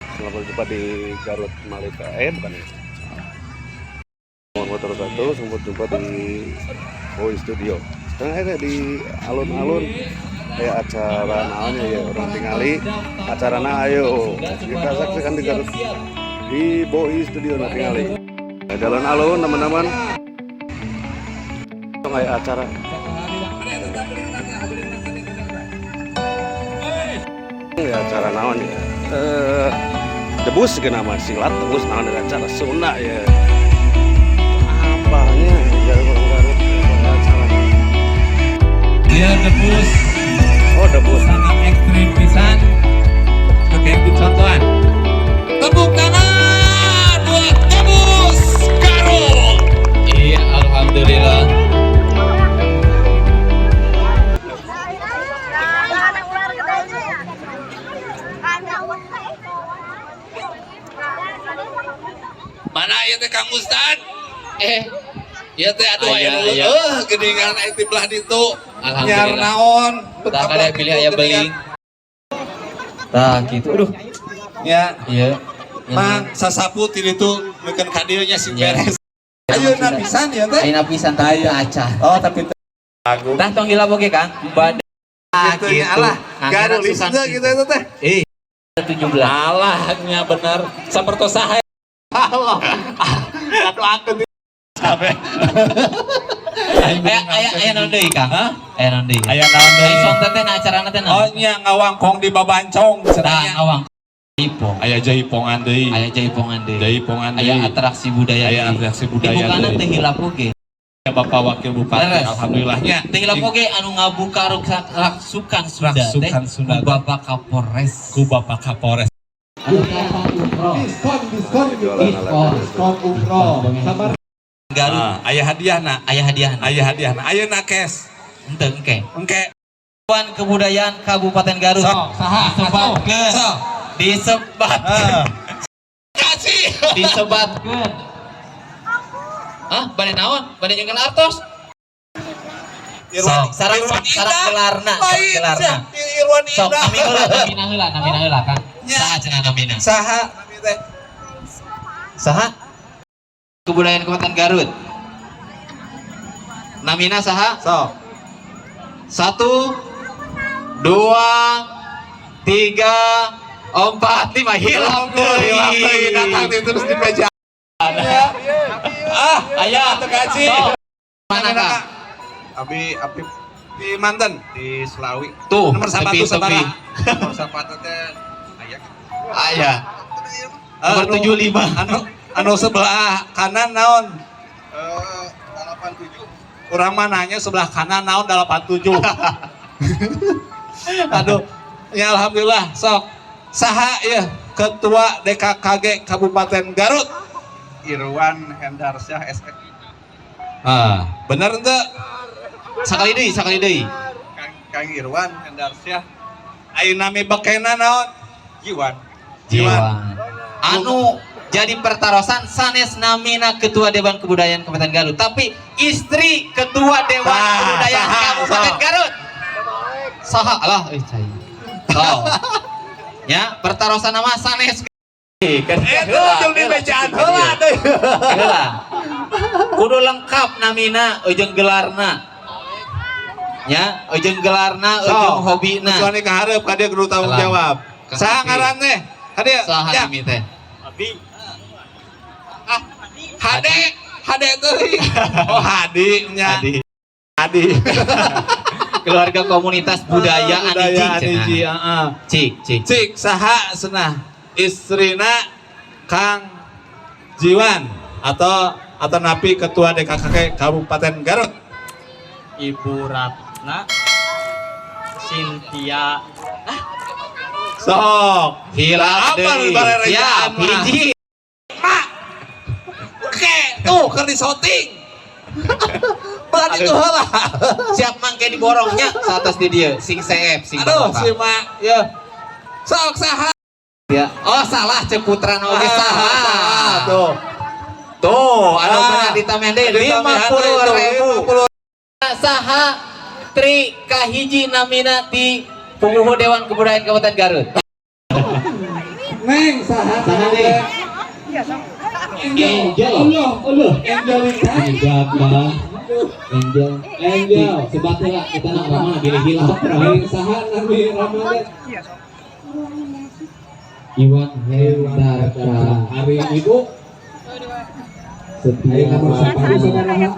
Selamat berjumpa di Garut Malika. Eh, bukan ya. Motor satu, selamat berjumpa di Boy Studio. Sekarang ada di alun-alun kayak acara naonnya ya, urang tingali acarana, ayo kita saksikan di Garut di Boy Studio. Nah, tingali di alun-alun, teman-teman, kayak acara ya, acara naon ya, eh, debus ke nama silat debus naon, ada acara Sunda ya, apanya ya, orang Garut ya, acara. Dia debus. Oh, debus. Sangat ekstrim pisan. Oke, contohan. Tepuk tangan buat Debus Garut. Iya, alhamdulillah. Ada ular gedenya ya? Ada ular. Mana ya teh, Kang Ustad? Eh, ya teh, aduh, Aya, aya nu aya. eh geuningan aya ti belah ditu. Alhamdulillah. Nyiar naon? Tah, kada pilih aya beling. Tah, gitu. Aduh. Ya, Iya. Mang sasapu ti ditu meukeun ka dieu nya sing Ya. beres. Ayeuna pisan ya teh. Ayeuna pisan, tapi teu acan. Oh, tapi teu lagu. Tah, tong hilap oge, Kang. Bade Gitu ya, alah, garulis teh gitu itu teh. Eh, 17. Alahnya bener sapertos saha. Allah. Aduh, aku sampai. Aya aya aya naon deui, Kang? Hah? Aya naon deui? Aya naon deui? Aya sonten teh na acarana teh Oh naon? nya, ngawangkong di babancong Tah, cenah. ngawang. Jaipong. Aya jaipongan deui. Aya jaipongan deui. Jaipongan deui. Aya atraksi budaya Aya deui. atraksi budaya Dibukana deui. teh hilap oge. Bapak Wakil Bupati, Leres. Alhamdulillahnya. Teh hilap oge anu ngabuka raksukan Sunda teh Raksukan Sunda ku Bapak Kapolres. Ku Bapak Kapolres. Diskon, diskon, Jualan Diskon. alat. Diskon umroh. Sabar. Garut. Ah, aya hadiahna. Aya hadiahna. Aya hadiahna. Ayeuna cash. Henteu, engke. Engke. Dewan Kebudayaan Kabupaten Garut. Sok, saha? Disebatkeun. Sok. Disebatkeun. Ah. Kasih. Disebatkeun. Hah, bade naon? Bade nyengkel artos? Irwan, Sok, sareng Irwan sareng Indah. gelarna, sareng Lain, gelarna. sia. Irwan Sok, Indah. nami heula, namina heula, namina heula, Kang. Nya. Saha cenah namina? Saha nami teh? Saha? Kebudayaan Kabupaten Garut. Namina saha? Sok. Satu, dua, tiga, empat, lima. Hilap deui. Hilap deui, datang deui terus di meja. Ah, Aya. atuh kaji. Sok. Mana, Kang? Abi abi. Di Manten. Di Selawi. Tuh, Nomor sapatu tepi, tepi. sabaraha? Nomor sapatu teh aya. Aya. Nomor Anu- 75. Anu anu sebelah kanan naon? Eh, 87. Urang mah nanya sebelah kanan naon 87. Aduh, ya alhamdulillah, sok. Saha ya Ketua DKKG Kabupaten Garut? Irwan Hendarsyah SE. Ah, bener ente? Sakali deui, sakali deui. Kang Kang Irwan Hendarsyah. Ayo, nami bekena naon? Jiwan. Jiwan. Anu jadi pertarosan sanes namina Ketua Dewan Kebudayaan Kabupaten Garut, tapi istri Ketua Dewan Tah, Kebudayaan saha, Kabupaten sok. Garut. Saha lah, eh cai. Oh. Ya, pertarosan nama sanes. Itu jeung di mejaan heula deui. Heula. Kudu lengkap namina ujung gelarna. Ya, ujung gelarna, ujung hobina. Kecuali ka hareup ka dieu kudu tanggung Salah. jawab. Kang Saha Abi. ngaran teh? Ka dieu. Saha Ya. nami teh? Ah, Hade, Hade teuing. Oh, Hadi nya. Hadi. Hadi. Keluarga komunitas budaya Ah, budaya Aniji Aniji, cenah. heeh. Cik, cik. Cik, saha cenah istrina Kang Jiwan atau napi Ketua DKKG Kabupaten Garut? Ibu Ratna Cynthia. Sok. Hilap Apa deui. barerejaan Siap, mah? hiji. Mak. Oke, tuh keur disoting. Belah itu heula. Siap mangke diborongnya saat di dieu, sing seep, sing Aduh, barokah. si mak ya. Sok, saha? Ya. Oh, salah cek putrana oge Ah, salah. salah, tuh. Tuh, anu Ah, pernah ditambahan deui ditambahan deui, 50 ribu. 50. Saha tri kahiji namina ti Puguh Dewan Kebudayaan Kabupaten Garut. Neng, saha? Saha nih? Angel. Angel. Allah, Allah, Angelika. Angel. Angel. Angel. Sebat heula kita nak rama gini hilap. Neng, saha nami Ramadan? Iwan Hendarsyah. Hari Ibu. Setia. Ayo nomor sapari sabaraha?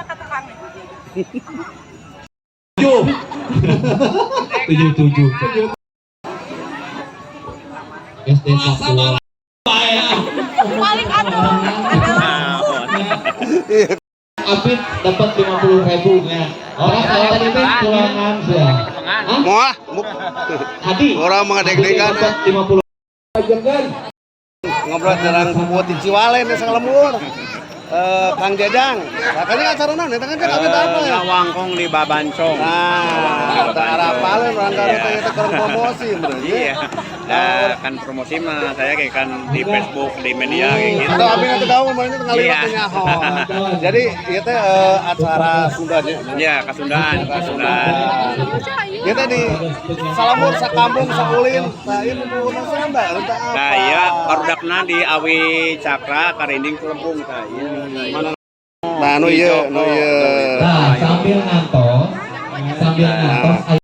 77. SD 1. Paling atuh ada. Apit dapat 50.000 ya. Orang saya tadi teh Tulangan sia. Hah? Moal, Hadi. orang mah ngadeg-degan. Dapat 50. Ajengan. Ngobrol jarang buat di Ciwalen di Salemur. Eh, Kang Jajang, katanya acara naon eta kan cek abdi teh apa ya? Ngawangkong di Babancong. Nah, teu arapaleun orang Garut teh eta keur promosi bener. Iya. Nah, kan promosi mah saya kayak kan di Facebook, di media kayak gitu. Atau abi nanti gaul mana teh ngaliwat Iya. teh nyaho. Jadi ieu teh acara Sunda nya. Iya, Kasundaan, Kasundaan. Ieu teh di Salamur sakampung saulin, nah ieu nu Sunda teh apa? Nah, iya barudakna di Awi Cakra Karinding Kelempung tah iya. Nah, nu ieu, nu ieu. Nah, sambil ngantos, sambil ngantos ayo.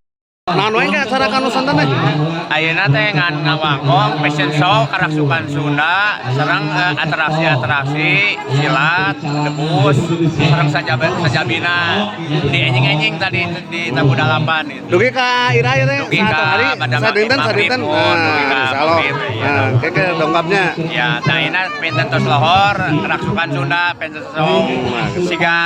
Nah, nu engke acara ka Nusantara teh. Ayeuna teh ngan ngawangkong fashion show karaksukan Sunda sareng atraksi-atraksi silat, debus, sareng sajabina di enjing-enjing tadi di Tabu Dalapan gitu. Dugi ka ira ieu teh Dugi ka satu hari, pada sadinten maghrib, sadinten. oh, dugi ka Nah, insyaallah. maghrib, iya. Nah, engke dongkapnya. Ya, nah ini pinten tos lohor, raksukan Sunda, pinten show, siga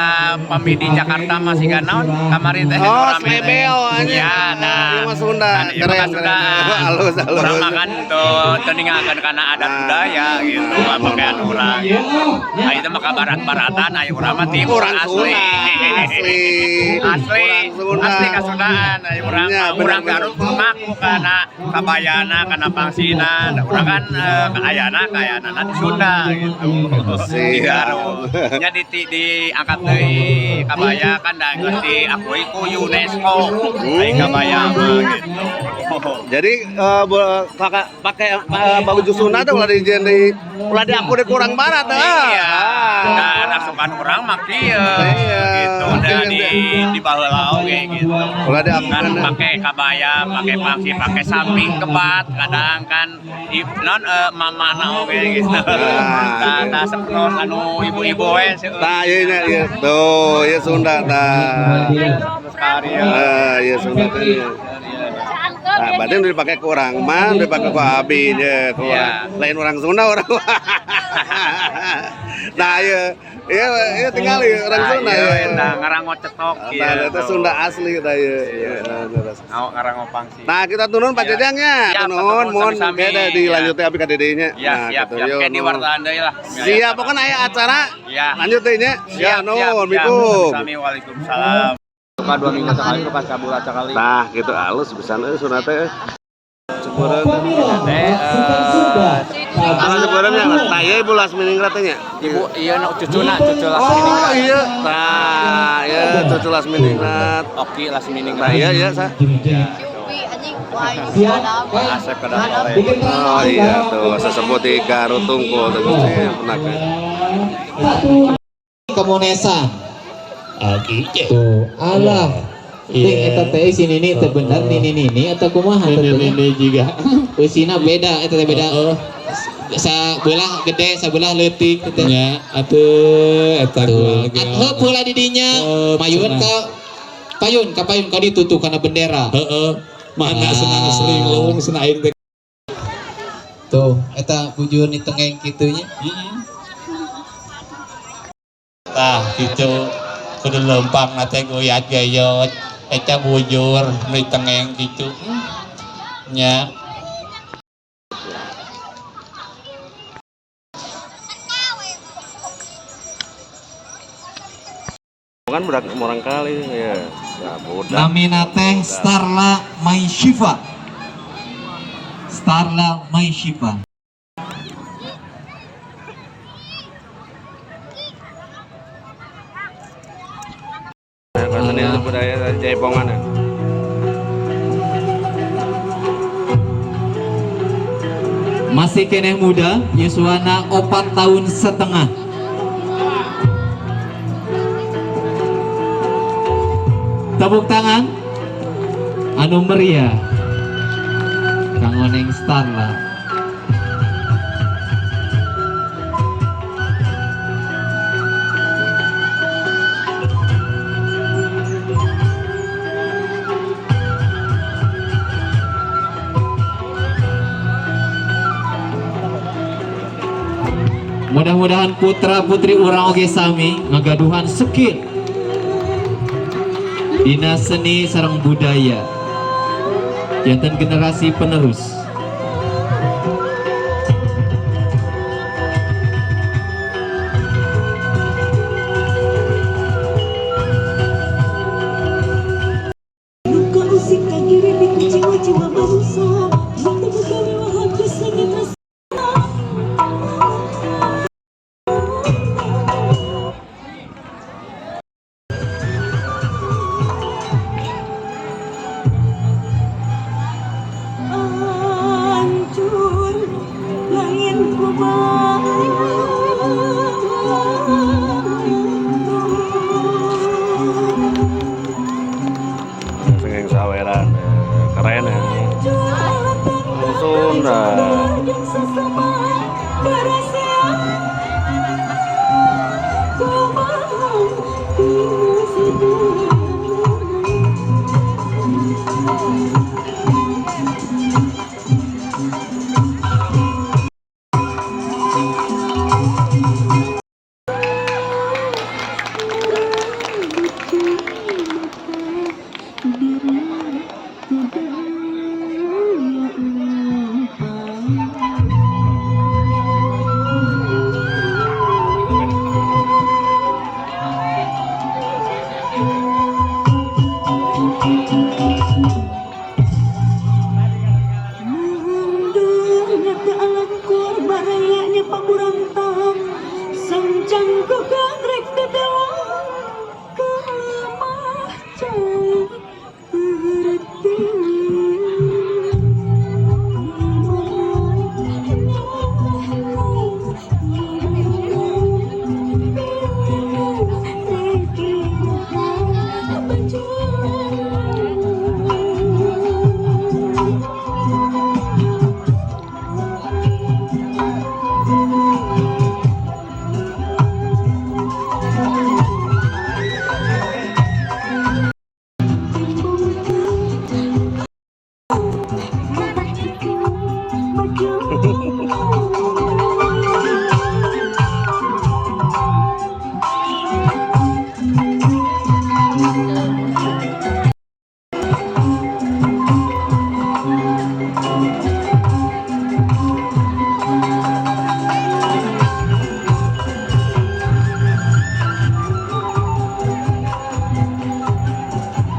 pami di Jakarta mah siga naon kamari teh Oh, nu rame teh. slebeo anjing. Ya, nah. Ieu mah Sunda. Kan, ieu mah Keren, Kasundaan. keren. Halus, halus. Urang makan tuh teu ninggalkeun kana adat Nah. budaya gitu, pakaian urang gitu. Nah, itu mah ka barat-baratan, aya urang mah timur Orang asli. Sunda asli. Asli, Orang Sunda. asli Kasundaan, aya urang Ya, mah urang bener, Garut kudu ngaku kana kabayana, kana pangsina. Da urang kan kaayana kaayana di Sunda gitu. Di Siap. Garut. Nya di diangkat deui kabaya kan da geus diakui ku UNESCO. Ai kabaya mah gitu. Jadi kakak pakai baju Sunda tuh ulah di di ulah diaku di kurang barat ah. Iya. Nah, rasukan urang mah kieu Iya. gitu. Da di baheula oge gitu. Ulah diaku Kan pakai kabaya, pakai pangsi, pakai samping kebat, kadang kan i, non mamana oge gitu. Nah, Nah, nah sepertos anu ibu-ibu we seueur. Nah, iya iya iya. Tuh, iya Sunda tah. Karya. Ah, iya Sunda teh. Iya. Nah, berarti udah dipakai ku urang mah, udah dipakai ku abi nya, ku Iya. orang. Lain orang Sunda orang. Nah, iya. Iya, iya tinggal iya, orang Nah, Sunda iya, ya. eta ngarango cetok Nah, itu Sunda asli tah ieu. Iya, bener. Ngarango pangsi. Nah, kita turun Pak Iya. Jajangnya. Siap, Turun, turun, mohon sami-sami. kayaknya dilanjutnya abi ka DD-nya. Ya, Nah, siap, gitu. siap. Yo, Kayak di nuhun. wartaan deui lah. Siap, pokoknya aya acara. Ya. Lanjut deui nya. Siap, Ya, siap, nuhun, siap. Assalamualaikum. Sami, waalaikumsalam. Suka 2 minggu sekali, suka sebulan sekali. Nah, gitu halus pisan euy sunat teh. Syukuran. Teh, Alas syukuran nya. Nah, ieu Ibu Lasminingrat teh nya. Ibu, iya nak cucu nak cucu Oh, Lasminingrat. iya. Nah, iya cucu Lasminingrat. Oki Lasminingrat. Nah, iya iya sah. Cupi anjing wah ini Siap. Asep kadang sore. Bikin terang Oh iya tuh, sesebut di Garut Tungkul tuh Gusti pernah kan. Satu. Komunesan. Tuh, alah. Ting eta teh si nini teh bener nini nini atau kumaha teh Ini juga. Eusina beda eta teh beda. Sabelah gede, sabelah leutik teh. Ya, atuh eta Tuh. gua. Atuh pula di dinya Oh, mayun cenah. ka payun ka payun ka ditutup kana bendera. Heeh. Mana Ah. senang sering leuweung cenah aing teh. Tuh, eta bujur di tengeng kitu nya. Tah gitu kudu lempang na teh goyat gayot eta bujur nu tengeng gitu nya. Kan budak orang kali ya. Ya budak. Namina teh Starla Maishifa. Starla Maishifa. Kesenian budaya jaipongan ya. Masih keneh muda, yuswana 4 tahun setengah. Tepuk tangan anu meriah kanggo Neng Starla. Mudah-mudahan putra putri urang oge sami ngagaduhan skill dina seni sareng budaya, janten generasi penerus. Luka usik kagiri di jiwa-jiwa manusia. Mata buka hati sengit rasa. Hancur lain ku bantu. Sengeng saweran, keren ya. Sunda. Mundur alangkur barayanya paburantang Sanjang gogang rek dedelang Kelemah cai pertiwi.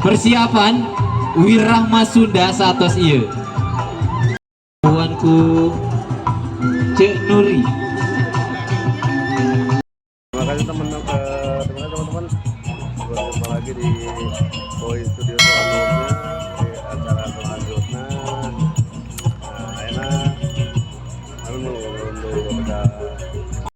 Persiapan Wirahma Sunda saatos ieu. Tuanku Cek Nuri. Terima kasih teman, terima kasih teman-teman. Berjumpa lagi di Boy Studio.